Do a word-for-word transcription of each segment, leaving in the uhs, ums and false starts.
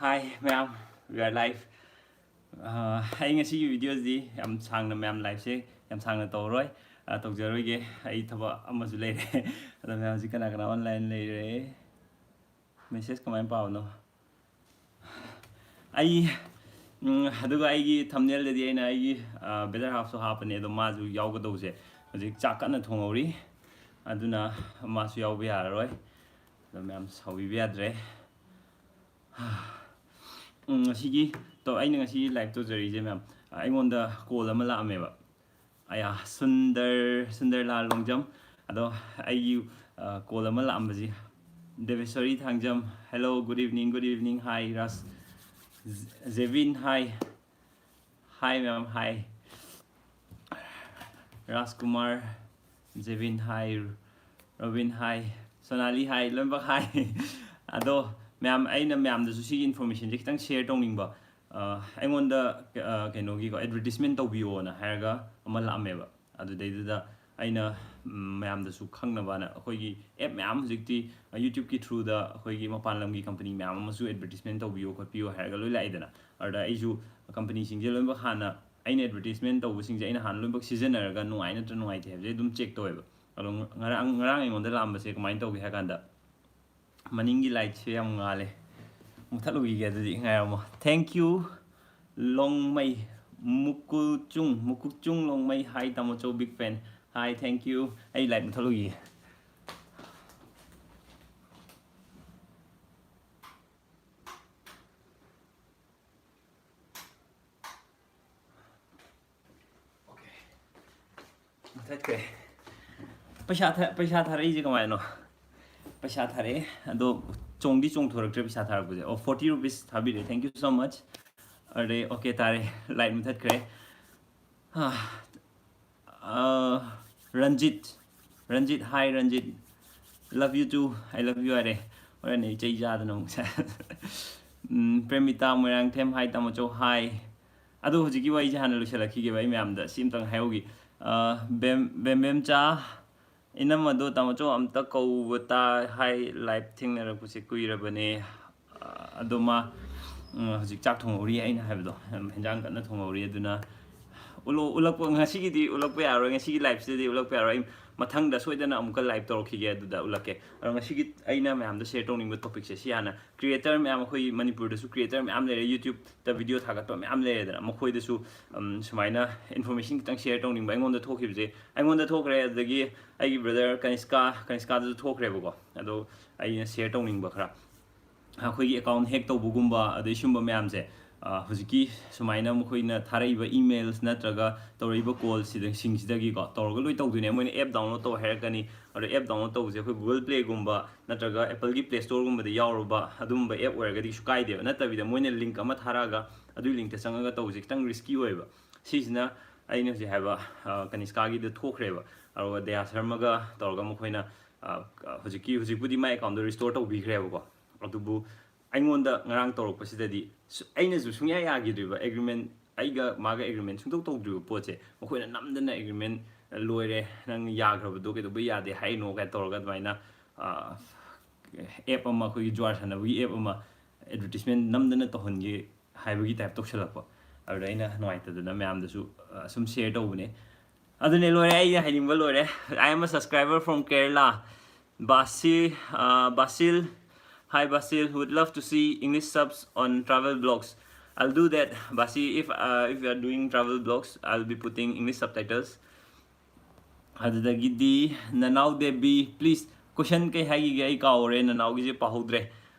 Hi ꯃꯌꯥꯝ, we are live. ꯑꯥ, ꯑꯩ ꯉꯁꯤꯒꯤ ꯚꯤꯗꯤꯑꯣꯁꯤ ꯌꯥꯝ ꯁꯥꯡꯅ, ꯃꯌꯥꯝ ꯂꯥꯏꯐꯁꯦ ꯌꯥꯝ ꯁꯥꯡꯅ ꯇꯧꯔꯣꯏ, ꯑꯥ, ꯇꯧꯖꯔꯣꯏꯒꯦ꯫ ꯑꯩ ꯊꯕꯛ ꯑꯃꯁꯨ ꯂꯩꯔꯦ꯫ ꯑꯗꯣ ꯃꯌꯥꯝ ꯍꯧꯖꯤꯛ ꯀꯅꯥ ꯀꯅꯥ ꯑꯣꯟꯂꯥꯏꯟ ꯂꯩꯔꯦ? ꯃꯦꯁꯦꯖ ꯀꯃꯥꯏꯅ ꯄꯥꯕꯅꯣ? ꯑꯩ, ꯎꯝ, ꯑꯗꯨꯒ ꯑꯩꯒꯤ ꯊꯝꯅꯦꯜꯗꯗꯤ ꯑꯩꯅ ꯑꯩꯒꯤ, ꯑꯥ, ꯕ꯭ꯔꯗꯔ ꯍꯥꯐꯁꯨ ꯍꯥꯞꯄꯅꯦ, ꯑꯗꯣ ꯃꯥꯁꯨ ꯌꯥꯎꯒꯗꯧꯁꯦ ꯍꯧꯖꯤꯛ ꯆꯥꯛ ꯀꯟꯅ ꯊꯣꯡꯍꯧꯔꯤ, ꯑꯗꯨꯅ ꯃꯥꯁꯨ ꯌꯥꯎꯕ ꯌꯥꯔꯔꯣꯏ꯫ ꯑꯗꯣ ꯃꯌꯥꯝ ꯁꯥꯎꯕꯤꯕ ꯌꯥꯗ꯭ꯔꯦ꯫ ꯎꯝ, ꯉꯁꯤꯒꯤ ꯇꯧ-, ꯑꯩꯅ ꯉꯁꯤ ꯂꯥꯏꯚ ꯇꯧꯖꯔꯤꯁꯦ ꯃꯌꯥꯝ, ꯑꯩꯉꯣꯟꯗ ꯀꯣꯜ ꯑꯃ ꯂꯥꯛꯑꯝꯃꯦꯕ꯫ ꯑꯌꯥ, ꯁꯨꯟꯗꯔ, ꯁꯨꯟꯗꯔ ꯂꯥꯜ ꯂꯣꯡꯖꯝ꯫ ꯑꯗꯣ ꯑꯩꯒꯤ, ꯑ, ꯀꯣꯜ ꯑꯃ ꯂꯥꯛꯑꯝꯕꯁꯤ, Debeshwori Thangjam, hello, good evening, good evening, hi, Raj, Jebin, hi, hi ꯃꯌꯥꯝ, hi, Rajkumar, Jebin, hi, Robin, hi, Sonali, hi, ꯂꯣꯏꯅꯃꯛ, hi꯫ ꯑꯗꯣ ꯃꯌꯥꯝ, ꯑꯩꯅ ꯃꯌꯥꯝꯗꯁꯨ ꯁꯤꯒꯤ ꯏꯟꯐꯣꯔꯃꯦꯁꯟꯁꯦ ꯈꯤꯇꯪ ꯁꯤꯌꯔ ꯇꯧꯅꯤꯡꯕ꯫ ꯑ, ꯑꯩꯉꯣꯟꯗ, ꯑ, ꯀꯩꯅꯣꯒꯤꯀꯣ, ꯑꯦꯗꯚꯔꯇꯤꯁꯃꯦꯟ ꯇꯧꯕꯤꯌꯣꯅ ꯍꯥꯏꯔꯒ ꯑꯃ ꯂꯥꯛꯑꯝꯃꯦꯕ꯫ ꯑꯗꯨꯗꯩꯗꯨꯗ ꯑꯩꯅ, ꯎꯝ, ꯃꯌꯥꯝꯗꯁꯨ ꯈꯪꯅꯕꯅ, ꯑꯩꯈꯣꯏꯒꯤ ꯑꯦꯞ ꯃꯌꯥꯝ ꯍꯧꯖꯤꯛꯇꯤ, ꯑ, YouTube-ꯀꯤ through-ꯗ ꯑꯩꯈꯣꯏꯒꯤ ꯃꯄꯥꯟ ꯂꯝꯒꯤ ꯀꯝꯄꯅꯤ ꯃꯌꯥꯝ ꯑꯃꯁꯨ ꯑꯦꯗꯚꯔꯇꯤꯁꯃꯦꯟ ꯇꯧꯕꯤꯌꯣ ꯈꯣꯠꯄꯤꯌꯣ ꯍꯥꯏꯔꯒ ꯂꯣꯏ ꯂꯥꯛꯏꯗꯅ꯫ ꯑꯗꯨꯗ ꯑꯩꯁꯨ ꯀꯝꯄꯅꯤꯁꯤꯡꯁꯦ ꯂꯣꯏꯅꯃꯛ ꯍꯥꯟꯅ, ꯑꯩꯅ ꯑꯦꯗꯚꯔꯇꯤꯁꯃꯦꯟ ꯇꯧꯕꯁꯤꯡꯁꯦ ꯑꯩꯅ ꯍꯥꯟꯅ ꯂꯣꯏꯅꯃꯛ ꯁꯤꯖꯤꯟꯅꯔꯒ ꯅꯨꯡꯉꯥꯏ ꯅꯠꯇ꯭ꯔ ꯅꯨꯡꯉꯥꯏꯇꯦ ꯍꯥꯏꯕꯁꯦ ꯑꯗꯨꯝ ꯆꯦꯛ ꯇꯧꯋꯦꯕ꯫ ꯑꯗꯣ ꯉꯔꯥꯡ, ꯉꯔꯥꯡ ꯑꯩꯉꯣꯟꯗ ꯂꯥꯛꯑꯝꯕꯁꯦ ꯀꯃꯥꯏꯅ ꯇꯧꯒꯦ ꯍꯥꯏ ꯀꯥꯟꯗ, ꯃꯅꯤꯡꯒꯤ ꯂꯥꯏꯠꯁꯦ ꯌꯥꯝ ꯉꯥꯜꯂꯦ, ꯃꯨꯊꯠꯂꯨꯈꯤꯒꯦ ꯑꯗꯨꯗꯤ, ꯉꯥꯏꯔꯝꯃꯣ꯫ Thank you ꯂꯣꯡꯃꯩ, ꯃꯨꯀꯨꯆꯨꯡ, ꯃꯨꯀꯨꯆꯨꯡ ꯂꯣꯡꯃꯩ, hi ꯇꯥꯃꯣ ꯆꯧ, big fan, hi, thank you꯫ ꯑꯩ ꯂꯥꯏꯠ ꯃꯨꯊꯠꯂꯨꯈꯤꯒꯦ꯫ ꯃꯨꯊꯠꯈ꯭ꯔꯦ꯫ ꯄꯩꯁꯥ ꯊꯥ-, ꯄꯩꯁꯥ ꯊꯥꯔꯛꯏꯁꯦ ꯀꯃꯥꯏꯅꯣ? ꯄꯩꯁꯥ ꯊꯥꯔꯛꯑꯦ, ꯑꯗꯣ ꯆꯣꯡꯗꯤ ꯆꯣꯡꯊꯣꯔꯛꯇ꯭ꯔꯦ ꯄꯩꯁꯥ ꯊꯥꯔꯛꯄꯁꯦ꯫ ꯑꯣ, forty rupees ꯊꯥꯕꯤꯔꯦ, thank you so much꯫ ꯑꯔꯦ, okay, ꯇꯥꯔꯦ, ꯂꯥꯏꯠ ꯃꯨꯊꯠꯈ꯭ꯔꯦ꯫ ꯍꯥ, ꯑ, Ranjit, Ranjit, hi Ranjit, love you too, I love you ꯍꯥꯏꯔꯦ꯫ ꯍꯣꯔꯦꯟ ꯑꯩ ꯆꯩ ꯆꯥꯗꯅ ꯑꯃꯨꯛ꯫ ꯎꯝ, ꯄ꯭ꯔꯦꯃꯤꯇꯥ ꯃꯣꯏꯔꯥꯡꯊꯦꯝ, hi ꯇꯥꯃꯣꯆꯧ, hi꯫ ꯑꯗꯣ ꯍꯧꯖꯤꯛꯀꯤ ꯋꯥꯔꯤꯁꯦ ꯍꯥꯟꯅ ꯂꯣꯏꯁꯤꯜꯂꯛꯈꯤꯒꯦꯕ, ꯑꯩ ꯃꯌꯥꯝꯗ ꯁꯤ ꯑꯝꯇꯪ ꯍꯥꯏꯍꯧꯒꯦ꯫ ꯑ, ꯕꯦꯝ-, ꯕꯦꯝꯕꯦꯝꯆꯥ, ꯏꯅꯝꯃꯗꯣ ꯇꯥꯃꯣꯆꯧ ꯑꯝꯇ ꯀꯧꯕ ꯇꯥ-, hi, ꯂꯥꯏꯚ ꯊꯦꯡꯅꯔꯛꯄꯁꯦ ꯀꯨꯏꯔꯕꯅꯦ꯫ ꯑ, ꯑꯗꯣ ꯃꯥ, ꯎꯝ, ꯍꯧꯖꯤꯛ ꯆꯥꯛ ꯊꯣꯡꯍꯧꯔꯤ, ꯑꯩꯅ ꯍꯥꯏꯕꯗꯣ, ꯎꯝ, ꯍꯦꯟꯖꯥꯡ ꯀꯟꯅ ꯊꯣꯡꯍꯧꯔꯤ꯫ ꯑꯗꯨꯅ ꯎꯠꯂꯣ-, ꯎꯠꯂꯛꯄ, ꯉꯁꯤꯒꯤꯗꯤ ꯎꯠꯂꯛꯄ ꯌꯥꯔꯣꯏ, ꯉꯁꯤꯒꯤ liveꯁꯤꯗꯗꯤ ꯎꯠꯂꯛꯄ ꯌꯥꯔꯣꯏ꯫ ꯑꯩ ꯃꯊꯪꯗ ꯁꯣꯏꯗꯅ ꯑꯃꯨꯛꯀ live ꯇꯧꯔꯛꯈꯤꯒꯦ, ꯑꯗꯨꯗ ꯎꯠꯂꯛꯀꯦ꯫ ꯑꯗꯣ ꯉꯁꯤꯒꯤ ꯑꯩꯅ ꯃꯌꯥꯝꯗ share ꯇꯧꯅꯤꯡꯕ topicꯁꯦ ꯁꯤ ꯍꯥꯟꯅ, creator ꯃꯌꯥꯝ, ꯑꯩꯈꯣꯏ ꯃꯅꯤꯄꯨꯔꯗꯁꯨ creator ꯃꯌꯥꯝ ꯂꯩꯔꯦ, YouTubeꯇ video ꯊꯥꯒꯠꯄ ꯃꯌꯥꯝ ꯂꯩꯔꯦꯗꯅ, ꯃꯈꯣꯏꯗꯁꯨ, ꯎꯝ, ꯁꯨꯃꯥꯏꯅ information ꯈꯤꯇꯪ share ꯇꯧꯅꯤꯡꯕ ꯑꯩꯉꯣꯟꯗ ꯊꯣꯛꯈꯤꯕꯁꯦ, ꯑꯩꯉꯣꯟꯗ ꯊꯣꯛꯈ꯭ꯔꯦ, ꯑꯗꯨꯗꯒꯤ ꯑꯩꯒꯤ brother ꯀꯅꯤꯁꯀꯥ, ꯀꯅꯤꯁꯀꯥꯗꯁꯨ ꯊꯣꯛꯈ꯭ꯔꯦꯕꯀꯣ꯫ ꯑꯗꯣ ꯑꯩꯅ share ꯇꯧꯅꯤꯡꯕ ꯈꯔ, ꯑꯩꯈꯣꯏꯒꯤ account hack ꯇꯧꯕꯒꯨꯝꯕ, ꯑꯗꯩ ꯁꯨꯝꯕ ꯃꯌꯥꯝꯁꯦ, ꯑ, ꯍꯧꯖꯤꯛꯀꯤ ꯁꯨꯃꯥꯏꯅ ꯃꯈꯣꯏꯅ ꯊꯥꯔꯛꯏꯕ emails ꯅꯠꯇ꯭ꯔꯒ ꯇꯧꯔꯛꯏꯕ callꯁꯤꯗ, ꯁꯤꯡꯁꯤꯗꯒꯤꯀꯣ, ꯇꯧꯔꯒ ꯂꯣꯏ ꯇꯧꯗꯣꯏꯅꯦ꯫ ꯃꯣꯏꯅ app download ꯇꯧ ꯍꯥꯏꯔꯛꯀꯅꯤ, ꯑꯗꯣ app download ꯇꯧꯕꯁꯦ ꯑꯩꯈꯣꯏ Google Playꯒꯨꯝꯕ ꯅꯠꯇ꯭ꯔꯒ Appleꯒꯤ Play Storeꯒꯨꯝꯕꯗ ꯌꯥꯎꯔꯕ ꯑꯗꯨꯝꯕ app ꯑꯣꯏꯔꯒꯗꯤ ꯀꯩꯁꯨ ꯀꯥꯏꯗꯦꯕ, ꯅꯠꯇꯕꯤꯗ ꯃꯣꯏꯅ link ꯑꯃ ꯊꯥꯔꯛꯑꯒ ꯑꯗꯨꯒꯤ linkꯇ ꯆꯪꯉꯒ ꯇꯧꯕꯁꯦ ꯈꯤꯇꯪ risky ꯑꯣꯏꯌꯦꯕ꯫ ꯁꯤꯁꯤꯅ ꯑꯩꯅ ꯍꯧꯖꯤꯛ ꯍꯥꯏꯕ, ꯑ, ꯀꯅꯤꯁꯀꯥꯒꯤꯗ ꯊꯣꯛꯈ꯭ꯔꯦꯕ, ꯑꯗꯨꯒ ꯗꯌꯥ ꯁꯔꯃꯒ ꯇꯧꯔꯒ ꯃꯈꯣꯏꯅ, ꯑ, ꯍꯧꯖꯤꯛꯀꯤ, ꯍꯧꯖꯤꯛꯄꯨꯗꯤ ꯃꯥꯏ accountꯗꯣ restore ꯇꯧꯕꯤꯈ꯭ꯔꯦꯕꯀꯣ, ꯑꯗꯨꯕꯨ ꯑꯩꯉꯣꯟꯗ ꯉꯔꯥꯡ ꯇꯧꯔꯛꯄꯁꯤꯗꯗꯤ ꯁꯨ-, ꯑꯩꯅꯁꯨ ꯁꯨꯡꯌꯥ ꯌꯥꯈꯤꯗ꯭ꯔꯤꯕ, agreement, ꯑꯩꯒ ꯃꯥꯒ agreement ꯁꯨꯡꯇꯧ ꯇꯧꯗ꯭ꯔꯤꯕ ꯄꯣꯠꯁꯦ, ꯃꯈꯣꯏꯅ ꯅꯝꯗꯅ agreement, "ꯂꯣꯏꯔꯦ, ꯅꯪ ꯌꯥꯈ꯭ꯔꯕꯗꯣ ꯀꯩꯗꯧꯕꯩ ꯌꯥꯗꯦ ꯍꯥꯏꯔꯤꯅꯣ?" ꯀꯥꯏꯅ ꯇꯧꯔꯒ ꯑꯗꯨꯃꯥꯏꯅ, ꯑ, app ꯑꯃ, ꯑꯩꯈꯣꯏꯒꯤ ꯖꯨꯋꯥꯔ ꯁꯥꯟꯅꯕꯒꯤ app ꯑꯃ advertisement ꯅꯝꯗꯅ ꯇꯧꯍꯟꯒꯦ ꯍꯥꯏꯕꯒꯤ type ꯇꯧꯁꯜꯂꯛꯄ꯫ ꯑꯗꯨꯗ ꯑꯩꯅ ꯅꯨꯡꯉꯥꯏꯇꯗꯅ ꯃꯌꯥꯝꯗꯁꯨ, ꯑ, ꯁꯨꯝ share ꯇꯧꯕꯅꯦ꯫ ꯑꯗꯨꯅꯦ, ꯂꯣꯏꯔꯦ, ꯑꯩꯅ ꯍꯥꯏꯅꯤꯡꯕ ꯂꯣꯏꯔꯦ꯫ I am a subscriber from Kerala. Basil, uh, Basil. Hi, Basil. Would love to see English subs on travel blogs. I'll do that, Basi. If, uh, if you are doing travel blogs, I'll be putting English subtitles. ꯑꯗꯨꯗꯒꯤꯗꯤ ꯅꯅꯥꯎ Devi, please, question ꯀꯩ ꯍꯥꯏꯈꯤꯒꯦ? ꯑꯩ ꯀꯥꯎꯔꯦ, ꯅꯅꯥꯎꯒꯤꯁꯦ ꯄꯥꯍꯧꯗ꯭ꯔꯦ꯫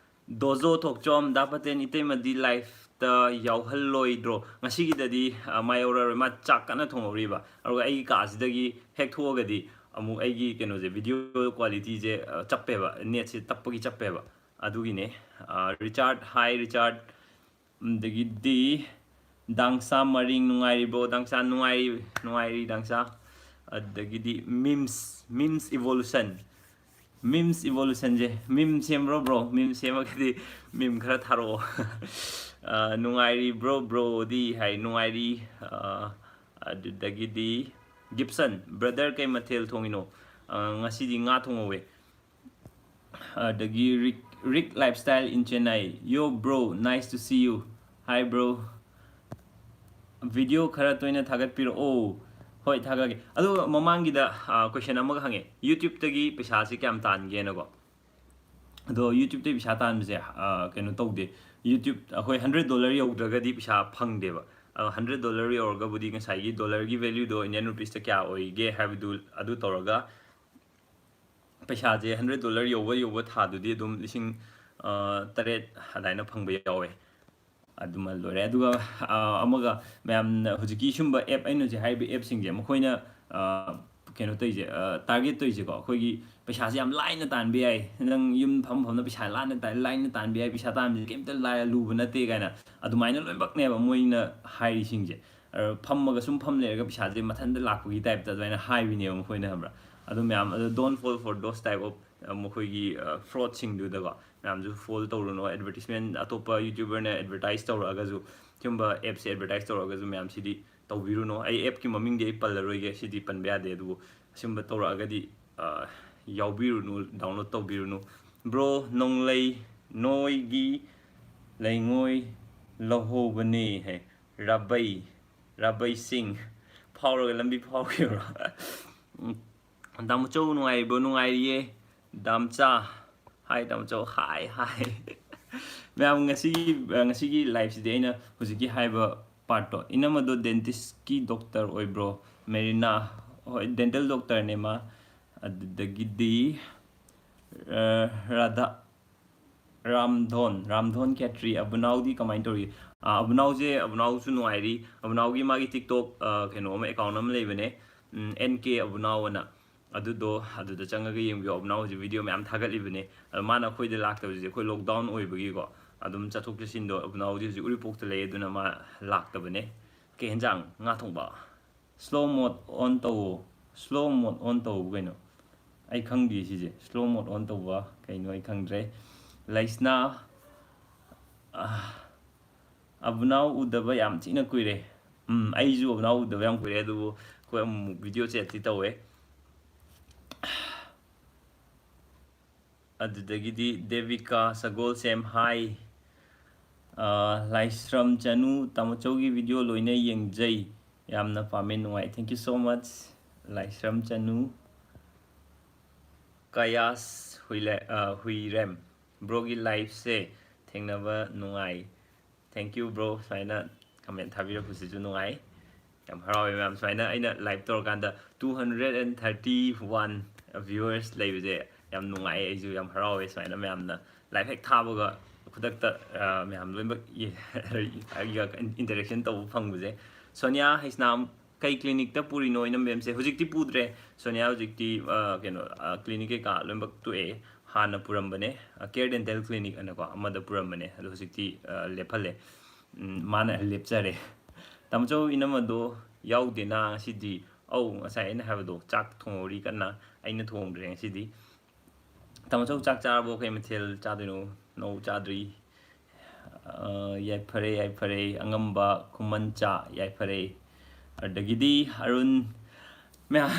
ꯗꯣꯖꯣ ꯊꯣꯛꯆꯣꯝ, ꯗꯥ ꯄꯇꯦꯟ, ꯏꯇꯩꯃꯗꯤ liveꯇ ꯌꯥꯎꯍꯜꯂꯣꯏꯗ꯭ꯔꯣ? ꯉꯁꯤꯒꯤꯗꯗꯤ, ꯑ, ꯃꯥ ꯌꯥꯎꯔꯔꯣꯏ, ꯃꯥ ꯆꯥꯛ ꯀꯟꯅ ꯊꯣꯡꯍꯧꯔꯤꯕ꯫ ꯑꯗꯨꯒ ꯑꯩꯒꯤ ꯀꯥꯁꯤꯗꯒꯤ ꯍꯦꯛ ꯊꯣꯛꯑꯒꯗꯤ ꯑꯃꯨꯛ ꯑꯩꯒꯤ ꯀꯩꯅꯣꯁꯦ, video qualityꯁꯦ, ꯑ, ꯆꯞꯄꯦꯕ, netꯁꯦ ꯇꯞꯄꯒꯤ ꯆꯞꯄꯦꯕ꯫ ꯑꯗꯨꯒꯤꯅꯦ꯫ ꯑ, ꯔꯤꯆꯥꯔꯗ, hi ꯔꯤꯆꯥꯔꯗ꯫ ꯑꯗꯒꯤꯗꯤ ꯗꯥꯡꯁꯥ ꯃꯔꯤꯡ, ꯅꯨꯡꯉꯥꯏꯔꯤꯕ꯭ꯔꯣ? ꯗꯥꯡꯁꯥ, ꯅꯨꯡꯉꯥꯏꯔꯤ, ꯅꯨꯡꯉꯥꯏꯔꯤ ꯗꯥꯡꯁꯥ꯫ ꯑꯗꯒꯤꯗꯤ memes, memes evolution, memes evolutionꯁꯦ, meme ꯁꯦꯝꯕ꯭ꯔꯣ bro? Meme ꯁꯦꯝꯃꯒꯗꯤ meme ꯈꯔ ꯊꯥꯔꯛꯑꯣ꯫ ꯑ, ꯅꯨꯡꯉꯥꯏꯔꯤꯕ꯭ꯔꯣ broꯗꯤ ꯍꯥꯏ, ꯅꯨꯡꯉꯥꯏꯔꯤ꯫ ꯑ, ꯑꯗꯨꯗꯒꯤꯗꯤ ꯒꯤꯞꯁꯟ, brother ꯀꯩ ꯃꯊꯦꯜ ꯊꯣꯡꯉꯤꯅꯣ? ꯑ, ꯉꯁꯤꯗꯤ ꯉꯥ ꯊꯣꯡꯍꯧꯋꯦ꯫ ꯑꯗꯒꯤ Rig-, Rick Lifestyle in Chennai. Yo bro, nice to see you. Hi bro. Video ꯈꯔ ꯇꯣꯏꯅ ꯊꯥꯒꯠꯄꯤꯔꯛꯑꯣ꯫ ꯍꯣꯏ, ꯊꯥꯒꯠꯂꯛꯀꯦ꯫ ꯑꯗꯨꯒ ꯃꯃꯥꯡꯒꯤꯗ, ꯑ, question ꯑꯃꯒ ꯍꯪꯉꯦ, YouTube-ꯇꯒꯤ ꯄꯩꯁꯥꯁꯤ ꯀꯌꯥꯝ ꯇꯥꯟꯒꯦꯅꯀꯣ꯫ ꯑꯗꯣ YouTube-ꯇꯒꯤ ꯄꯩꯁꯥ ꯇꯥꯟꯕꯁꯦ, ꯑ, ꯀꯩꯅꯣ ꯇꯧꯗꯦ꯫ YouTube, ꯑꯩꯈꯣꯏ hundred dollar ꯌꯧꯗ꯭ꯔꯒꯗꯤ ꯄꯩꯁꯥ ꯐꯪꯗꯦꯕ꯫ ꯑ, hundred dollar ꯌꯧꯔꯒꯕꯨꯗꯤ ꯉꯁꯥꯏꯒꯤ dollar-ꯒꯤ value-ꯗꯣ Indian rupees-ꯇ ꯀꯌꯥ ꯑꯣꯏꯒꯦ ꯍꯥꯏꯕꯗꯨ, ꯑꯗꯨ ꯇꯧꯔꯒ ꯄꯩꯁꯥꯁꯦ hundred dollar ꯌꯧꯕ ꯌꯧꯕ ꯊꯥꯗꯨꯗꯤ ꯑꯗꯨꯝ ꯂꯤꯁꯤꯡ, ꯑ, ꯇꯔꯦꯠ ꯑꯗꯨꯃꯥꯏꯅ ꯐꯪꯕ ꯌꯥꯎꯋꯦ꯫ ꯑꯗꯨꯃ ꯂꯣꯏꯔꯦ꯫ ꯑꯗꯨꯒ, ꯑ, ꯑꯃꯒ ꯃꯌꯥꯝꯅ ꯍꯧꯖꯤꯛꯀꯤ ꯁꯨꯝꯕ app, ꯑꯩꯅ ꯍꯧꯖꯤꯛ ꯍꯥꯏꯔꯤꯕ app-ꯁꯤꯡꯁꯦ, ꯃꯈꯣꯏꯅ, ꯑ, ꯀꯩꯅꯣ ꯇꯧꯔꯤꯁꯦ, ꯑ, target ꯇꯧꯔꯤꯁꯦꯀꯣ, ꯑꯩꯈꯣꯏꯒꯤ ꯄꯩꯁꯥꯁꯦ ꯌꯥꯝ ꯂꯥꯏꯅ ꯇꯥꯟꯕ ꯌꯥꯏ, ꯅꯪ ꯌꯨꯝ ꯐꯝ ꯐꯝꯅ ꯄꯩꯁꯥ ꯂꯥꯏꯅ ꯇꯥꯟ-, ꯂꯥꯏꯅ ꯇꯥꯟꯕ ꯌꯥꯏ, ꯄꯩꯁꯥ ꯇꯥꯟꯕꯁꯦ ꯀꯩꯝꯇ ꯂꯥꯏ-, ꯂꯨꯕ ꯅꯠꯇꯦ ꯀꯥꯏꯅ ꯑꯗꯨꯃꯥꯏꯅ ꯂꯣꯏꯅꯃꯛꯅꯦꯕ ꯃꯣꯏꯅ ꯍꯥꯏꯔꯤꯁꯤꯡꯁꯦ꯫ ꯑ, ꯐꯝꯃꯒ ꯁꯨꯝ ꯐꯝ ꯂꯩꯔꯒ ꯄꯩꯁꯥꯁꯦ ꯃꯊꯟꯇ ꯂꯥꯛꯄꯒꯤ type-ꯇ ꯑꯗꯨꯃꯥꯏꯅ ꯍꯥꯏꯕꯤꯅꯦꯕ ꯃꯈꯣꯏꯅ, ꯈꯪꯕ꯭ꯔꯥ? ꯑꯗꯨ ꯃꯌꯥꯝ ꯑꯗꯣ, don't fall for those type of, ꯑ, ꯃꯈꯣꯏꯒꯤ, ꯑ, fraud-ꯁꯤꯡꯗꯨꯗꯀꯣ꯫ ꯃꯌꯥꯝꯁꯨ fall ꯇꯧꯔꯨꯅꯨ꯫ Advertisement, ꯑꯇꯣꯞꯄ YouTuber-ꯅ advertise ꯇꯧꯔꯛꯑꯒꯁꯨ, ꯁꯤꯒꯨꯝꯕ app-ꯁꯦ advertise ꯇꯧꯔꯛꯑꯒꯁꯨ ꯃꯌꯥꯝꯁꯤꯗꯤ ꯇꯧꯕꯤꯔꯨꯅꯨ꯫ ꯑꯩ app-ꯀꯤ ꯃꯃꯤꯡꯗꯤ ꯑꯩ ꯄꯜꯂꯔꯣꯏꯒꯦ, ꯁꯤꯗꯤ ꯄꯟꯕ ꯌꯥꯗꯦ꯫ ꯑꯗꯨꯕꯨ ꯑꯁꯤꯒꯨꯝꯕ ꯇꯧꯔꯛꯑꯒꯗꯤ, ꯑ, ꯌꯥꯎꯕꯤꯔꯨꯅꯨ, download ꯇꯧꯕꯤꯔꯨꯅꯨ꯫ Bro, ꯅꯣꯡꯂꯩ, ꯅꯣꯏꯒꯤ ꯂꯩꯉꯣꯏ ꯂꯧꯍꯧꯕꯅꯦ ꯍꯥꯏ꯫ ꯔꯥꯕꯩ, ꯔꯥꯕꯩ ꯁꯤꯡ ꯐꯥꯎꯔꯒ ꯂꯝꯕꯤ ꯐꯥꯎꯈꯤꯕ꯭ꯔꯣ? ꯎꯝ, ꯗꯥꯃꯨꯆꯧ ꯅꯨꯡꯉꯥꯏꯔꯤꯕꯣ? ꯅꯨꯡꯉꯥꯏꯔꯤꯌꯦ꯫ ꯗꯥꯝꯆꯥ, hi ꯗꯥꯃꯨꯆꯧ, hi, hi꯫ ꯃꯌꯥꯝ, ꯉꯁꯤꯒꯤ, ꯉꯁꯤꯒꯤ live-ꯁꯤꯗꯤ ꯑꯩꯅ ꯍꯧꯖꯤꯛꯀꯤ ꯍꯥꯏꯕ part-ꯇꯣ, ꯏꯅꯝꯃꯗꯣ dentist-ꯀꯤ doctor ꯑꯣꯏꯕ꯭ꯔꯣ? ꯃꯦꯔꯤꯅꯥ, ꯍꯣꯏ, dental doctor-ꯅꯦ ꯃꯥ꯫ ꯑꯗꯨꯗꯒꯤꯗꯤ, ꯑ, ꯔꯥꯙꯥ, ꯔꯥꯝꯙꯣꯟ, ꯔꯥꯝꯙꯣꯟ ꯈꯦꯇ꯭ꯔꯤ, ꯑꯕꯨꯅꯥꯎꯗꯤ ꯀꯃꯥꯏꯅ ꯇꯧꯔꯤ? ꯑ, ꯑꯕꯨꯅꯥꯎꯁꯦ, ꯑꯕꯨꯅꯥꯎꯁꯨ ꯅꯨꯡꯉꯥꯏꯔꯤ꯫ ꯑꯕꯨꯅꯥꯎꯒꯤ ꯃꯥꯒꯤ TikTok, ꯑ, ꯀꯩꯅꯣ ꯑꯃ, account ꯑꯃ ꯂꯩꯕꯅꯦ, ꯎꯝ, N K ꯑꯕꯨꯅꯥꯎ ꯑꯅ꯫ ꯑꯗꯨꯗꯣ, ꯑꯗꯨꯗ ꯆꯪꯉꯒ ꯌꯦꯡꯕꯤꯌꯣ꯫ ꯑꯕꯨꯅꯥꯎ ꯍꯧꯖꯤꯛ video ꯃꯌꯥꯝ ꯊꯥꯒꯠꯂꯤꯕꯅꯦ꯫ ꯑꯗꯣ ꯃꯥꯅ ꯑꯩꯈꯣꯏꯗ ꯂꯥꯛꯇꯕꯁꯦ ꯑꯩꯈꯣꯏ lockdown ꯑꯣꯏꯕꯒꯤꯀꯣ, ꯑꯗꯨꯝ ꯆꯠꯊꯣꯛ ꯆꯠꯁꯤꯟꯗꯣ, ꯑꯕꯨꯅꯥꯎꯗꯤ ꯍꯧꯖꯤꯛ ꯎꯔꯤꯄꯣꯛꯇ ꯂꯩ, ꯑꯗꯨꯅ ꯃꯥ ꯂꯥꯛꯇꯕꯅꯦ꯫ ꯀꯩ ꯍꯦꯟꯖꯥꯡ? ꯉꯥ ꯊꯣꯡꯕ꯫ Slow mode on ꯇꯧꯋꯣ꯫ Slow mode on ꯇꯧꯕ ꯀꯩꯅꯣ? ꯑꯩ ꯈꯪꯗꯦ ꯁꯤꯁꯦ꯫ Slow mode on ꯇꯧꯕ ꯀꯩꯅꯣ ꯑꯩ ꯈꯪꯗ꯭ꯔꯦ꯫ ꯂꯩꯁꯅꯥ, ꯑꯥ, ꯑꯕꯨꯅꯥꯎ ꯎꯗꯕ ꯌꯥꯝ ꯊꯤꯅ ꯀꯨꯏꯔꯦ꯫ ꯎꯝ, ꯑꯩꯁꯨ ꯑꯕꯨꯅꯥꯎ ꯎꯗꯕ ꯌꯥꯝ ꯀꯨꯏꯔꯦ, ꯑꯗꯨꯕꯨ ꯑꯩꯈꯣꯏ ꯑꯃꯨꯛ video chat-ꯇꯤ ꯇꯧꯋꯦ꯫ ꯑꯗꯨꯗꯒꯤꯗꯤ ꯗꯦꯕꯤꯀꯥ ꯁꯒꯣꯜꯁꯦꯝ, ꯍꯥꯏ꯫ ꯑ, ꯂꯥꯏꯁ꯭ꯔꯝ ꯆꯅꯨ, ꯇꯥꯃꯣꯆꯧꯒꯤ video ꯂꯣꯏꯅ ꯌꯦꯡꯖꯩ, ꯌꯥꯝꯅ ꯄꯥꯝꯃꯦ, ꯅꯨꯡꯉꯥꯏ꯫ Thank you so much, ꯂꯥꯏꯁ꯭ꯔꯝ ꯆꯅꯨ꯫ ꯀꯌꯥꯁ ꯍꯨꯏꯂꯦ-, ꯑ, ꯍꯨꯏꯔꯦꯝ, broꯒꯤ liveꯁꯦ ꯊꯦꯡꯅꯕ ꯅꯨꯡꯉꯥꯏ꯫ Thank you, bro. ꯁꯨꯃꯥꯏꯅ comment ꯊꯥꯕꯤꯔꯛꯄꯁꯤꯁꯨ ꯅꯨꯡꯉꯥꯏ꯫ ꯌꯥꯝ ꯍꯔꯥꯎꯋꯦ, ꯃꯌꯥꯝ꯫ ꯁꯨꯃꯥꯏꯅ ꯑꯩꯅ live ꯇꯧꯔꯀꯥꯟꯗ two hundred and thirty one viewers ꯂꯩꯕꯁꯦ ꯌꯥꯝ ꯅꯨꯡꯉꯥꯏꯌꯦ꯫ ꯑꯩꯁꯨ ꯌꯥꯝ ꯍꯔꯥꯎꯋꯦ ꯁꯨꯃꯥꯏꯅ ꯃꯌꯥꯝꯅ live ꯍꯦꯛ ꯊꯥꯕꯒ ꯈꯨꯗꯛꯇ, ꯑ, ꯃꯌꯥꯝ ꯂꯣꯏꯅꯃꯛ ꯌꯦ-, ꯑꯩꯒ interaction ꯇꯧꯕ ꯐꯪꯕꯁꯦ꯫ ꯁꯣꯅꯤꯌꯥ ꯍꯩꯁꯅꯥꯝ, ꯀꯩ clinicꯇ ꯄꯨꯔꯤꯅꯣ ꯏꯅꯝꯕꯦꯝꯁꯦ? ꯍꯧꯖꯤꯛꯇꯤ ꯄꯨꯗ꯭ꯔꯦ ꯁꯣꯅꯤꯌꯥ, ꯍꯧꯖꯤꯛꯇꯤ, ꯑ, ꯀꯩꯅꯣ, ꯑ, clinic ꯀꯩꯀꯥ ꯂꯣꯏꯅꯃꯛ ꯇꯣꯛꯑꯦ꯫ ꯍꯥꯟꯅ ꯄꯨꯔꯝꯕꯅꯦ, ꯑ, Care Dental Clinic ꯑꯅꯀꯣ, ꯑꯃꯗ ꯄꯨꯔꯝꯕꯅꯦ, ꯑꯗꯣ ꯍꯧꯖꯤꯛꯇꯤ, ꯑ, ꯂꯦꯞꯍꯜꯂꯦ꯫ ꯎꯝ, ꯃꯥꯅ ꯂꯦꯞꯆꯔꯦ꯫ ꯇꯥꯃꯣꯆꯧ, ꯏꯅꯝꯃꯗꯣ ꯌꯥꯎꯗꯦꯅ ꯉꯁꯤꯗꯤ? ꯑꯧ, ꯉꯁꯥꯏ ꯑꯩꯅ ꯍꯥꯏꯕꯗꯣ, ꯆꯥꯛ ꯊꯣꯡꯍꯧꯔꯤ ꯀꯟꯅ, ꯑꯩꯅ ꯊꯣꯡꯗ꯭ꯔꯦ ꯉꯁꯤꯗꯤ꯫ ꯇꯥꯃꯣꯆꯧ, ꯆꯥꯛ ꯆꯥꯔꯕꯣ? ꯀꯩ ꯃꯊꯦꯜ ꯆꯥꯗꯣꯏꯅꯣ? No, ꯆꯥꯗ꯭ꯔꯤ꯫ ꯑ, ꯌꯥꯏꯐꯔꯦ, ꯌꯥꯏꯐꯔꯦ, ꯑꯉꯝꯕ ꯈꯨꯃꯟꯆꯥ, ꯌꯥꯏꯐꯔꯦ꯫ ꯑꯗꯒꯤꯗꯤ ꯑꯔꯨꯟ, ꯃꯌꯥꯝ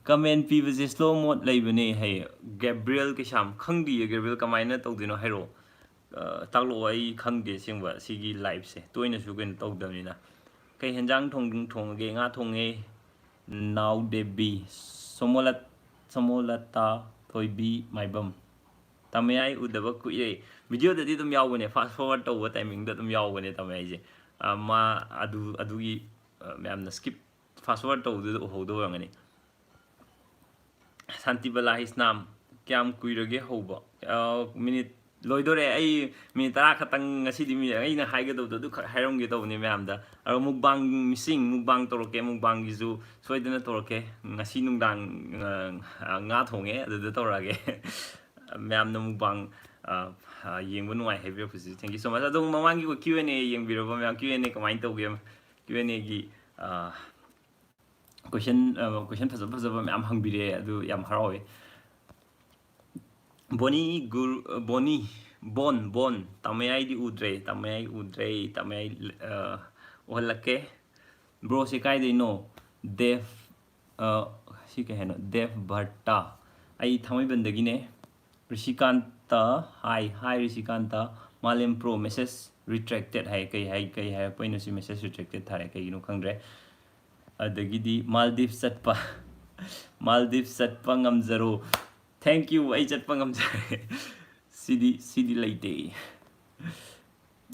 comment ꯄꯤꯕꯁꯦ slow mode ꯂꯩꯕꯅꯦ ꯍꯥꯏꯌꯦ꯫ ꯒꯦꯕ꯭ꯔꯤꯌꯦꯜ ꯀꯩꯁꯥꯝ, ꯈꯪꯗꯤꯌꯦ ꯒꯦꯕ꯭ꯔꯤꯌꯦꯜ, ꯀꯃꯥꯏꯅ ꯇꯧꯗꯣꯏꯅꯣ ꯍꯥꯏꯔꯛꯑꯣ꯫ ꯑ, ꯇꯥꯛꯂꯛꯑꯣ, ꯑꯩ ꯈꯪꯗꯦ ꯑꯁꯦꯡꯕ ꯁꯤꯒꯤ liveꯁꯦ, ꯇꯣꯏꯅꯁꯨ ꯀꯩꯅꯣ ꯇꯧꯗꯕꯅꯤꯅ꯫ ꯀꯩ ꯍꯦꯟꯖꯥꯡ ꯊꯣꯡ-, ꯊꯣꯡꯉꯒꯦ? ꯉꯥ ꯊꯣꯡꯉꯦ꯫ ꯅꯥꯎ ꯗꯦꯕꯤ, ꯁꯣꯃꯣꯂꯠ-, ꯁꯣꯃꯣꯂꯇꯥ, ꯊꯣꯏꯕꯤ, ꯃꯥꯏꯕꯝ꯫ ꯇꯥꯃꯌꯥꯏ ꯎꯗꯕ ꯀꯨꯏꯔꯦ꯫ Videoꯗꯗꯤ ꯑꯗꯨꯝ ꯌꯥꯎꯕꯅꯦ, fast forward ꯇꯧꯕ timingꯗ ꯑꯗꯨꯝ ꯌꯥꯎꯕꯅꯦ ꯇꯥꯃꯌꯥꯏꯁꯦ꯫ ꯑ, ꯃꯥ ꯑꯗꯨ, ꯑꯗꯨꯒꯤ, ꯑ, ꯃꯌꯥꯝꯅ skip, fast forward ꯇꯧꯕꯗꯨꯗ ꯎꯍꯧꯗꯕ ꯑꯣꯏꯔꯝꯒꯅꯤ꯫ ꯁꯥꯟꯇꯤꯕꯂꯥ ꯍꯩꯁꯅꯥꯝ, ꯀꯌꯥꯝ ꯀꯨꯏꯔꯒꯦ ꯍꯧꯕ? ꯑ, minute ꯂꯣꯏꯗꯣꯔꯦ꯫ ꯑꯩ minute ꯇꯔꯥ ꯈꯛꯇꯪ, ꯉꯁꯤꯗꯤ minute, ꯑꯩꯅ ꯍꯥꯏꯒꯗꯕꯗꯣ ꯑꯗꯨꯈꯛ ꯍꯥꯏꯔꯝꯒꯦ ꯇꯧꯕꯅꯦ ꯃꯌꯥꯝꯗ꯫ ꯑꯗꯣ mukbang, missing mukbang ꯇꯧꯔꯛꯀꯦ, mukbangꯒꯤꯁꯨ ꯁꯣꯏꯗꯅ ꯇꯧꯔꯛꯀꯦ꯫ ꯉꯁꯤ ꯅꯨꯡꯗꯥꯡ, ꯑ, ꯉꯥ ꯊꯣꯡꯉꯦ, ꯑꯗꯨꯗ ꯇꯧꯔꯛꯑꯒꯦ꯫ ꯃꯌꯥꯝꯅ mukbang, ꯑ, ꯑ, ꯌꯦꯡꯕ ꯅꯨꯡꯉꯥꯏ ꯍꯥꯏꯕꯤꯔꯛꯄꯁꯤ thank you so much꯫ ꯑꯗꯣ ꯃꯃꯥꯡꯒꯤ Q and A ꯌꯦꯡꯕꯤꯔꯕ ꯃꯌꯥꯝ? Q and A ꯀꯃꯥꯏꯅ ꯇꯧꯒꯦ? Q and Aꯒꯤ, ꯑ, question, ꯑ, question ꯐꯖ ꯐꯖꯕ ꯃꯌꯥꯝ ꯍꯪꯕꯤꯔꯛꯑꯦ, ꯑꯗꯨ ꯌꯥꯝ ꯍꯔꯥꯎꯋꯦ꯫ ꯕꯣꯅꯤ ꯒꯨꯔ-, ꯕꯣꯅꯤ, ꯕꯣꯟ, ꯕꯣꯟ, ꯇꯥꯃꯌꯥꯏꯗꯤ ꯎꯗ꯭ꯔꯦ, ꯇꯥꯃꯌꯥꯏ ꯎꯗ꯭ꯔꯦ, ꯇꯥꯃꯌꯥꯏ, ꯑ, ꯎꯍꯜꯂꯛꯀꯦ꯫ Broꯁꯦ ꯀꯥꯏꯗꯩꯅꯣ? ꯗꯦꯕ, ꯑ, ꯁꯤ ꯀꯩ ꯍꯥꯏꯅꯣ? ꯗꯦꯕ ꯚꯠꯇ꯫ ꯑꯩ ꯊꯥꯡꯃꯩꯕꯟꯗꯒꯤꯅꯦ꯫ ꯔꯤꯁꯤꯀꯥꯟꯇ, ꯍꯥꯏ, ꯍꯥꯏ ꯔꯤꯁꯤꯀꯥꯟꯇ꯫ ꯃꯥꯂꯦꯝ ꯄ꯭ꯔꯣ, ꯃꯦꯁꯦꯖ ꯔꯤꯇ꯭ꯔꯦꯛꯇꯦꯠ ꯍꯥꯏ꯫ ꯀꯩ ꯍꯥꯏ, ꯀꯩ ꯍꯥꯏꯔꯛꯄꯩꯅꯣ ꯁꯤ ꯃꯦꯁꯦꯖ ꯔꯤꯇ꯭ꯔꯦꯛꯇꯦꯠ ꯊꯥꯔꯦ, ꯀꯩꯒꯤꯅꯣ ꯈꯪꯗ꯭ꯔꯦ꯫ ꯑꯗꯒꯤꯗꯤ ꯃꯥꯜꯗꯤꯞꯁ ꯆꯠꯄ, ꯃꯥꯜꯗꯤꯞꯁ ꯆꯠꯄ ꯉꯝꯖꯔꯣ꯫ Thank you, ꯑꯩ ꯆꯠꯄ ꯉꯝꯖꯔꯦ꯫ ꯁꯤꯗꯤ, ꯁꯤꯗꯤ ꯂꯩꯇꯦ꯫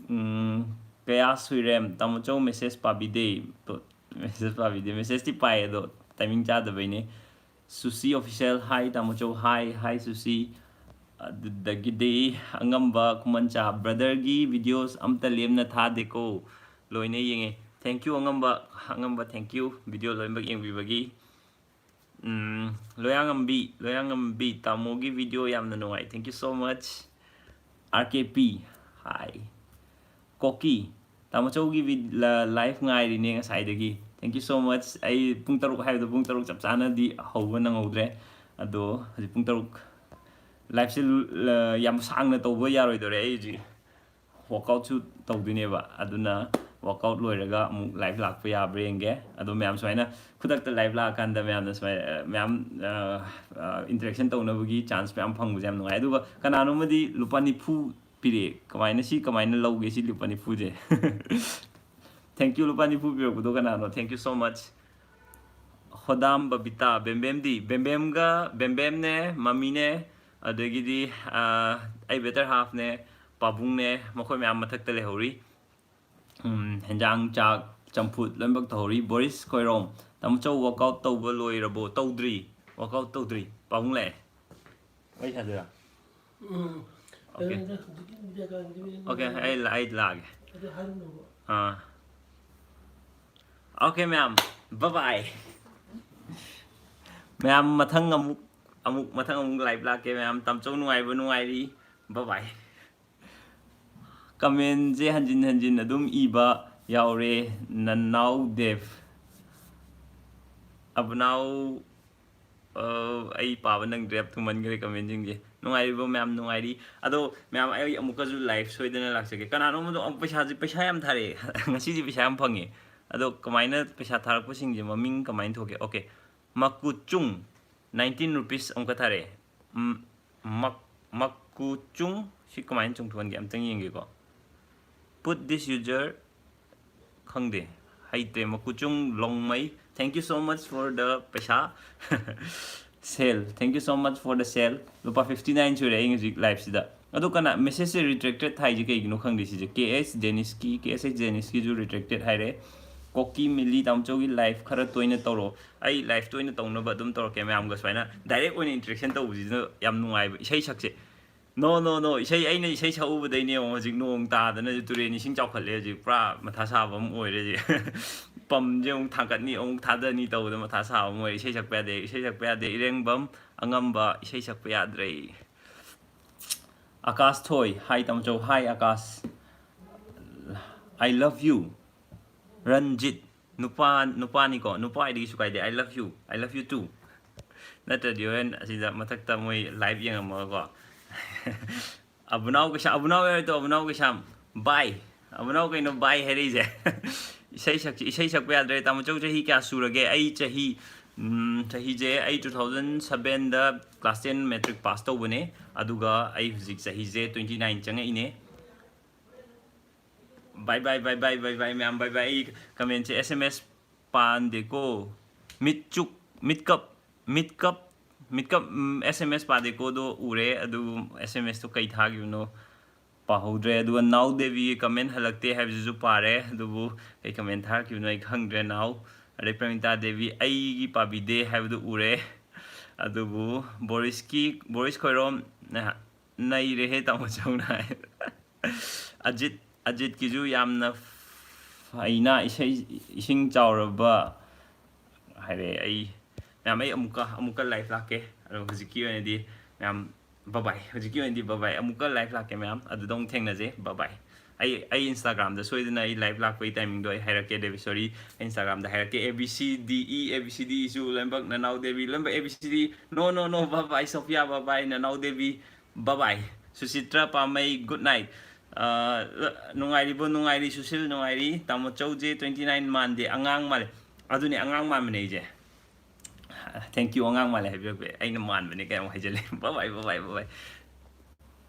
ꯎꯝ, ꯀꯌꯥ ꯁꯨꯏꯔꯦꯝ? ꯇꯥꯃꯣ ꯆꯧ ꯃꯦꯁꯦꯖ ꯄꯥꯕꯤꯗꯦ꯫ ꯇꯣ, ꯃꯦꯁꯦꯖ ꯄꯥꯕꯤꯗꯦ꯫ ꯃꯦꯁꯦꯖꯇꯤ ꯄꯥꯏ, ꯑꯗꯣ ꯇꯥꯏꯃꯤꯡ ꯆꯥꯗꯕꯩꯅꯦ꯫ ꯁꯨꯁꯤ ꯑꯣꯐꯤꯁꯤꯌꯦꯜ, ꯍꯥꯏ ꯇꯥꯃꯣ ꯆꯧ, ꯍꯥꯏ, ꯍꯥꯏ ꯁꯨꯁꯤ꯫ ꯑꯗꯨꯗꯒꯤꯗꯤ ꯑꯉꯝꯕ ꯈꯨꯃꯟꯆꯥ, ꯕ꯭ꯔꯗꯔꯒꯤ ꯚꯤꯗꯤꯑꯣꯁ ꯑꯝꯇ ꯂꯦꯝꯅ ꯊꯥꯗꯦꯀꯣ, ꯂꯣꯏꯅ ꯌꯦꯡꯉꯦ꯫ Thank you ꯑꯉꯝꯕ, ꯑꯉꯝꯕ, thank you ꯚꯤꯗꯤꯑꯣ ꯂꯣꯏꯅꯃꯛ ꯌꯦꯡꯕꯤꯕꯒꯤ꯫ ꯎꯝ, ꯂꯣꯌꯥꯉꯝꯕꯤ, ꯂꯣꯌꯥꯉꯝꯕꯤ, ꯇꯥꯃꯣꯒꯤ ꯚꯤꯗꯤꯑꯣ ꯌꯥꯝꯅ ꯅꯨꯡꯉꯥꯏ, thank you so much꯫ R K P, hi. Koki, ꯇꯥꯃꯣ ꯆꯧꯒꯤ ꯚꯤ-, ꯂ-, ꯂꯥꯏꯐ ꯉꯥꯏꯔꯤꯅꯦ ꯉꯁꯥꯏꯗꯒꯤ, thank you so much꯫ ꯑꯩ ꯄꯨꯡ ꯇꯔꯨꯛ ꯍꯥꯏꯕꯗꯣ ꯄꯨꯡ ꯇꯔꯨꯛ ꯆꯞ ꯆꯥꯅꯗꯤ ꯍꯧꯕ ꯅꯪꯍꯧꯗ꯭ꯔꯦ, ꯑꯗꯣ ꯍꯧꯖꯤꯛ ꯄꯨꯡ ꯇꯔꯨꯛ꯫ ꯂꯥꯏꯐꯁꯦ ꯂ-, ꯌꯥꯝ ꯁꯥꯡꯅ ꯇꯧꯕ ꯌꯥꯔꯣꯏꯗꯧꯔꯦ꯫ ꯑꯩ ꯍꯧꯖꯤꯛ ꯋꯥꯛꯑꯥꯎꯠꯁꯨ ꯇꯧꯗꯣꯏꯅꯦꯕ, ꯑꯗꯨꯅ ꯋꯥꯛꯑꯥꯎꯠ ꯂꯣꯏꯔꯒ ꯑꯃꯨꯛ ꯂꯥꯏꯐ ꯂꯥꯛꯄ ꯌꯥꯕ꯭ꯔꯥ ꯌꯦꯡꯒꯦ꯫ ꯑꯗꯣ ꯃꯌꯥꯝ ꯁꯨꯃꯥꯏꯅ ꯈꯨꯗꯛꯇ ꯂꯥꯏꯐ ꯂꯥꯛꯑꯀꯥꯟꯗ ꯃꯌꯥꯝꯅ ꯁꯨꯃꯥꯏꯅ, ꯑ, ꯃꯌꯥꯝ, ꯑ, ꯑ, ꯏꯟꯇꯔꯦꯛꯁꯟ ꯇꯧꯅꯕꯒꯤ ꯆꯥꯟꯁ ꯃꯌꯥꯝ ꯐꯪꯕꯁꯦ ꯌꯥꯝ ꯅꯨꯡꯉꯥꯏ꯫ ꯑꯗꯨꯒ ꯀꯅꯥꯅꯣꯝꯃꯗꯤ ꯂꯨꯄꯥ ꯅꯤꯐꯨ ꯄꯤꯔꯛꯑꯦ꯫ ꯀꯃꯥꯏꯅ, ꯁꯤ ꯀꯃꯥꯏꯅ ꯂꯧꯒꯦ, ꯁꯤ ꯂꯨꯄꯥ ꯅꯤꯐꯨꯁꯦ? Thank you, ꯂꯨꯄꯥ ꯅꯤꯐꯨ ꯄꯤꯔꯛꯄꯗꯣ ꯀꯅꯥꯅꯣ? Thank you so much꯫ ꯍꯣꯗꯥꯝ Babita, ꯕꯦꯝꯕꯦꯝꯗꯤ? ꯕꯦꯝꯕꯦꯝꯒ, ꯕꯦꯝꯕꯦꯝꯅꯦ, ꯃꯃꯤꯅꯦ, ꯑꯗꯒꯤꯗꯤ, ꯑ, ꯑꯩ ꯕꯦꯇꯔ ꯍꯥꯐꯅꯦ, ꯄꯥꯕꯨꯡꯅꯦ, ꯃꯈꯣꯏ ꯃꯌꯥꯝ ꯃꯊꯛꯇ ꯂꯩꯍꯧꯔꯤ꯫ ꯎꯝ, ꯍꯦꯟꯖꯥꯡ, ꯆꯥꯛ, ꯆꯝꯐꯨꯠ ꯂꯣꯏꯅꯃꯛ ꯇꯧꯍꯧꯔꯤ꯫ ꯕꯣꯔꯤꯁ ꯈꯣꯏꯔꯣꯝ, ꯇꯥꯃꯣ ꯆꯧ ꯋꯥꯛꯑꯥꯎꯠ ꯇꯧꯕ ꯂꯣꯏꯔꯕꯣ? ꯇꯧꯗ꯭ꯔꯤ, ꯋꯥꯛꯑꯥꯎꯠ ꯇꯧꯗ꯭ꯔꯤ꯫ ꯄꯥꯕꯨꯡ ꯂꯥꯛꯑꯦ꯫ ꯋꯥꯔꯤ ꯁꯥꯗꯣꯏꯔꯥ? ꯎꯝ꯫ ꯑꯣꯀꯦ꯫ ꯀꯩꯅꯣꯗ, ꯍꯧꯖꯤꯛꯀꯤ ꯏꯟꯗꯤꯔꯥ ꯒꯥꯟꯙꯤ ꯑꯣꯀꯦ, ꯑꯩ ꯂꯥ-, ꯑꯩ ꯂꯥꯛꯑꯒꯦ꯫ ꯑꯗꯨ ꯍꯥꯏꯔꯨꯅꯣꯕ꯫ ꯑꯥ꯫ ꯑꯣꯀꯦ, ꯃꯌꯥꯝ, bye bye꯫ ꯃꯌꯥꯝ, ꯃꯊꯪ ꯑꯃꯨꯛ, ꯑꯃꯨꯛ, ꯃꯊꯪ ꯑꯃꯨꯛ ꯂꯥꯏꯐ ꯂꯥꯛꯀꯦ, ꯃꯌꯥꯝ꯫ ꯇꯥꯃꯣ ꯆꯧ ꯅꯨꯡꯉꯥꯏꯕ ꯅꯨꯡꯉꯥꯏꯔꯤ꯫ Bye bye꯫ ꯀꯃꯦꯟꯁꯦ ꯍꯟꯖꯤꯟ ꯍꯟꯖꯤꯟ ꯑꯗꯨꯝ ꯏꯕ ꯌꯥꯎꯔꯦ, ꯅꯅꯥꯎ ꯗꯦꯕ꯫ ꯑꯕꯅꯥꯎ, ꯑ, ꯑꯩ ꯄꯥꯕ ꯅꯪꯗ꯭ꯔꯦ, ꯊꯨꯃꯟꯈ꯭ꯔꯦ ꯀꯃꯦꯟꯁꯤꯡꯁꯦ꯫ ꯅꯨꯡꯉꯥꯏꯔꯤꯕꯣ ꯃꯌꯥꯝ? ꯅꯨꯡꯉꯥꯏꯔꯤ꯫ ꯑꯗꯣ ꯃꯌꯥꯝ, ꯑꯩ ꯑꯃꯨꯛꯀꯁꯨ ꯂꯥꯏꯐ ꯁꯣꯏꯗꯅ ꯂꯥꯛꯆꯒꯦ꯫ ꯀꯅꯥꯅꯣꯝꯗꯣ ꯑꯃꯨꯛ ꯄꯩꯁꯥꯁꯦ, ꯄꯩꯁꯥ ꯌꯥꯝ ꯊꯥꯔꯛꯑꯦ꯫ ꯉꯁꯤꯗꯤ ꯄꯩꯁꯥ ꯌꯥꯝ ꯐꯪꯉꯦ꯫ ꯑꯗꯣ ꯀꯃꯥꯏꯅ ꯄꯩꯁꯥ ꯊꯥꯔꯛꯄꯁꯤꯡꯁꯦ ꯃꯃꯤꯡ ꯀꯃꯥꯏꯅ ꯊꯣꯛꯀꯦ? ꯑꯣꯀꯦ, ꯃꯀꯨꯆꯨꯡ, Nineteen rupees ꯑꯃꯨꯛꯀ ꯊꯥꯔꯛꯑꯦ. ꯎꯝ, ꯃꯛ- ꯃꯀꯨꯆꯨꯡ, ꯁꯤ ꯀꯃꯥꯏꯅ ꯆꯨꯡꯊꯣꯛꯍꯟꯒꯦ ꯑꯝꯇꯪ ꯌꯦꯡꯒꯦꯀꯣ꯫ Put this user, ꯈꯪꯗꯦ, ꯍꯩꯇ꯭ꯔꯦ꯫ ꯃꯀꯨꯆꯨꯡ ꯂꯣꯡꯃꯩ, thank you so much for the ꯄꯩꯁꯥ꯫ Sale, thank you so much for the sale꯫ ꯂꯨꯄꯥ fifty nine ꯁꯨꯔꯦ ꯑꯩ ꯍꯧꯖꯤꯛ liveꯁꯤꯗ꯫ ꯑꯗꯣ ꯀꯅꯥ messageꯁꯦ retracted ꯍꯥꯏꯁꯦ ꯀꯩꯒꯤꯅꯣ ꯈꯪꯗꯦ ꯁꯤꯁꯦ꯫ K S Janiski, K S H Janiskiꯁꯨ retracted ꯍꯥꯏꯔꯦ꯫ ꯀꯣꯀꯤ ꯃꯤꯂꯤ ꯇꯥꯃꯣꯆꯧꯒꯤ live ꯈꯔ ꯇꯣꯏꯅ ꯇꯧꯔꯣ꯫ ꯑꯩ live ꯇꯣꯏꯅ ꯇꯧꯅꯕ ꯑꯗꯨꯝ ꯇꯧꯔꯛꯀꯦ꯫ ꯃꯌꯥꯝꯒ ꯁꯨꯃꯥꯏꯅ direct ꯑꯣꯏꯅ interaction ꯇꯧꯕꯁꯤꯅ ꯌꯥꯝ ꯅꯨꯡꯉꯥꯏꯕ꯫ ꯏꯁꯩ ꯁꯛꯁꯦ, no, no, no, ꯏꯁꯩ, ꯑꯩꯅ ꯏꯁꯩ ꯁꯛꯎꯕꯗꯩꯅꯦ ꯌꯦꯡꯉꯣ, ꯍꯧꯖꯤꯛ ꯅꯣꯡ ꯇꯥꯗꯅ ꯇꯨꯔꯦꯟ ꯏꯁꯤꯡ ꯆꯥꯎꯈꯠꯂꯦ꯫ ꯍꯧꯖꯤꯛ ꯄꯨꯔꯥ ꯃꯊꯥ ꯁꯥꯕ ꯑꯃ ꯑꯣꯏꯔꯦ ꯍꯧꯖꯤꯛ꯫ Pumpꯁꯦ ꯑꯃꯨꯛ ꯊꯥꯡꯒꯠꯅꯤ, ꯑꯃꯨꯛ ꯊꯥꯗꯅꯤ ꯇꯧꯕꯗ ꯃꯊꯥ ꯁꯥꯕ ꯑꯃ ꯑꯣꯏꯔꯦ꯫ ꯏꯁꯩ ꯁꯛꯄ ꯌꯥꯗꯦ, ꯏꯁꯩ ꯁꯛꯄ ꯌꯥꯗꯦ꯫ ꯏꯔꯦꯡꯕꯝ ꯑꯉꯝꯕ, ꯏꯁꯩ ꯁꯛꯄ ꯌꯥꯗ꯭ꯔꯦ꯫ ꯑꯀꯥꯁ ꯊꯣꯏ, hi ꯇꯥꯃꯣꯆꯧ, hi Akash. I love you꯫ Ranjit, ꯅꯨꯄꯥ, ꯅꯨꯄꯥꯅꯤꯀꯣ, ꯅꯨꯄꯥ ꯑꯣꯏꯔꯗꯤ ꯀꯩꯁꯨ ꯀꯥꯏꯗꯦ꯫ I love you, I love you too꯫ ꯅꯠꯇ꯭ꯔꯗꯤ ꯍꯣꯔꯦꯟ ꯑꯁꯤꯗ ꯃꯊꯛꯇ ꯃꯣꯏ live ꯌꯦꯡꯉꯝꯃꯒꯀꯣ꯫ ꯑꯕꯨꯅꯥꯎ ꯀꯩꯁꯥꯝ, ꯑꯕꯨꯅꯥꯎ ꯍꯥꯏꯔꯗꯣ, ꯑꯕꯨꯅꯥꯎ ꯀꯩꯁꯥꯝ, bye꯫ ꯑꯕꯨꯅꯥꯎ ꯀꯩꯅꯣ bye ꯍꯥꯏꯔꯛꯏꯁꯦ? ꯏꯁꯩ ꯁꯛ-, ꯏꯁꯩ ꯁꯛꯄ ꯌꯥꯗ꯭ꯔꯦ꯫ ꯇꯥꯃꯣꯆꯧ ꯆꯍꯤ ꯀꯌꯥ ꯁꯨꯔꯒꯦ? ꯑꯩ ꯆꯍꯤ, ꯎꯝ, ꯆꯍꯤꯁꯦ ꯑꯩ two thousand sevenꯗ class ten matric pass ꯇꯧꯕꯅꯦ, ꯑꯗꯨꯒ ꯑꯩ ꯍꯧꯖꯤꯛ ꯆꯍꯤꯁꯦ twenty nine ꯆꯪꯉꯛꯏꯅꯦ꯫ Bye bye, bye bye, bye bye ꯃꯌꯥꯝ, bye bye꯫ ꯑꯩ commentꯁꯦ S M S ꯄꯥꯟꯗꯦꯀꯣ꯫ ꯃꯤꯠꯆꯨꯛ, ꯃꯤꯠꯀꯞ, ꯃꯤꯠꯀꯞ, ꯃꯤꯠꯀꯞ, ꯎꯝ, S M S ꯄꯥꯗꯦꯀꯣꯗꯣ ꯎꯔꯦ, ꯑꯗꯨ S M Sꯇꯣ ꯀꯩ ꯊꯥꯈꯤꯕꯅꯣ ꯄꯥꯍꯧꯗ꯭ꯔꯦ꯫ ꯑꯗꯨꯒ ꯅꯥꯎ ꯗꯦꯕꯤꯒꯤ comment ꯍꯜꯂꯛꯇꯦ ꯍꯥꯏꯕꯁꯤꯁꯨ ꯄꯥꯔꯦ, ꯑꯗꯨꯕꯨ ꯀꯩ comment ꯊꯥꯔꯛꯈꯤꯕꯅꯣ ꯑꯩ ꯈꯪꯗ꯭ꯔꯦ ꯅꯥꯎ꯫ ꯑꯗꯩ ꯄ꯭ꯔꯃꯤꯇꯥ ꯗꯦꯕꯤ ꯑꯩꯒꯤ ꯄꯥꯕꯤꯗꯦ ꯍꯥꯏꯕꯗꯨ ꯎꯔꯦ, ꯑꯗꯨꯕꯨ ꯕꯣꯔꯤꯁꯀꯤ, ꯕꯣꯔꯤꯁ ꯈꯣꯏꯔꯣꯝ, ꯅꯍ-, ꯅꯩꯔꯦꯍꯦ ꯇꯥꯃꯣꯆꯧꯅ ꯍꯥꯏ꯫ ꯑꯖꯤꯠ, ꯑꯖꯤꯠꯀꯤꯁꯨ ꯌꯥꯝꯅ ꯐꯩꯅ ꯏꯁꯩ, ꯏꯁꯤꯡ ꯆꯥꯎꯔꯕ ꯍꯥꯏꯔꯦ꯫ ꯑꯩ, ꯃꯌꯥꯝ, ꯑꯩ ꯑꯃꯨꯛꯀ, ꯑꯃꯨꯛꯀ live ꯂꯥꯛꯀꯦ꯫ ꯑꯗꯣ ꯍꯧꯖꯤꯛꯀꯤ ꯑꯣꯏꯅꯗꯤ ꯃꯌꯥꯝ bye bye꯫ ꯍꯧꯖꯤꯛꯀꯤ ꯑꯣꯏꯅꯗꯤ bye bye꯫ ꯑꯃꯨꯛꯀ live ꯂꯥꯛꯀꯦ ꯃꯌꯥꯝ, ꯑꯗꯨꯗ ꯑꯃꯨꯛ ꯊꯦꯡꯅꯁꯦ꯫ Bye bye꯫ ꯑꯩ, ꯑꯩ Instagramꯗ ꯁꯣꯏꯗꯅ ꯑꯩ live ꯂꯥꯛꯄꯒꯤ timingꯗꯣ ꯑꯩ ꯍꯥꯏꯔꯛꯀꯦ, ꯗꯦꯕꯤꯁꯣꯔꯤ꯫ Instagramꯗ ꯍꯥꯏꯔꯛꯀꯦ꯫ A B C D E, A B C D Eꯁꯨ ꯂꯣꯏꯅꯃꯛ ꯅꯅꯥꯎ ꯗꯦꯕꯤ, ꯂꯣꯏꯅꯃꯛ A B C D꯫ No, no, no, bye bye, Sophia, bye bye, ꯅꯅꯥꯎ Devi. Bye bye꯫ ꯁꯨꯆꯤꯇ꯭ꯔ ꯄꯥꯝꯃꯩ, good night꯫ ꯑ, ꯅꯨꯡꯉꯥꯏꯔꯤꯕꯣ? ꯅꯨꯡꯉꯥꯏꯔꯤ ꯁꯨꯁꯤꯜ, ꯅꯨꯡꯉꯥꯏꯔꯤ꯫ ꯇꯥꯃꯣ ꯆꯧꯁꯦ twenty nine ꯃꯥꯟꯗꯦ, ꯑꯉꯥꯡ ꯃꯥꯜꯂꯦ꯫ ꯑꯗꯨꯅꯦ, ꯑꯉꯥꯡ ꯃꯥꯟꯕꯅꯦ ꯑꯩꯁꯦ꯫ Thank you ꯑꯉꯥꯡ ꯃꯥꯜꯂꯦ ꯍꯥꯏꯕꯤꯔꯛꯄ꯫ ꯑꯩꯅ ꯃꯥꯟꯕꯅꯦ ꯀꯌꯥꯝ ꯍꯥꯏꯖꯜꯂꯦ꯫ Bye bye, bye bye, bye bye꯫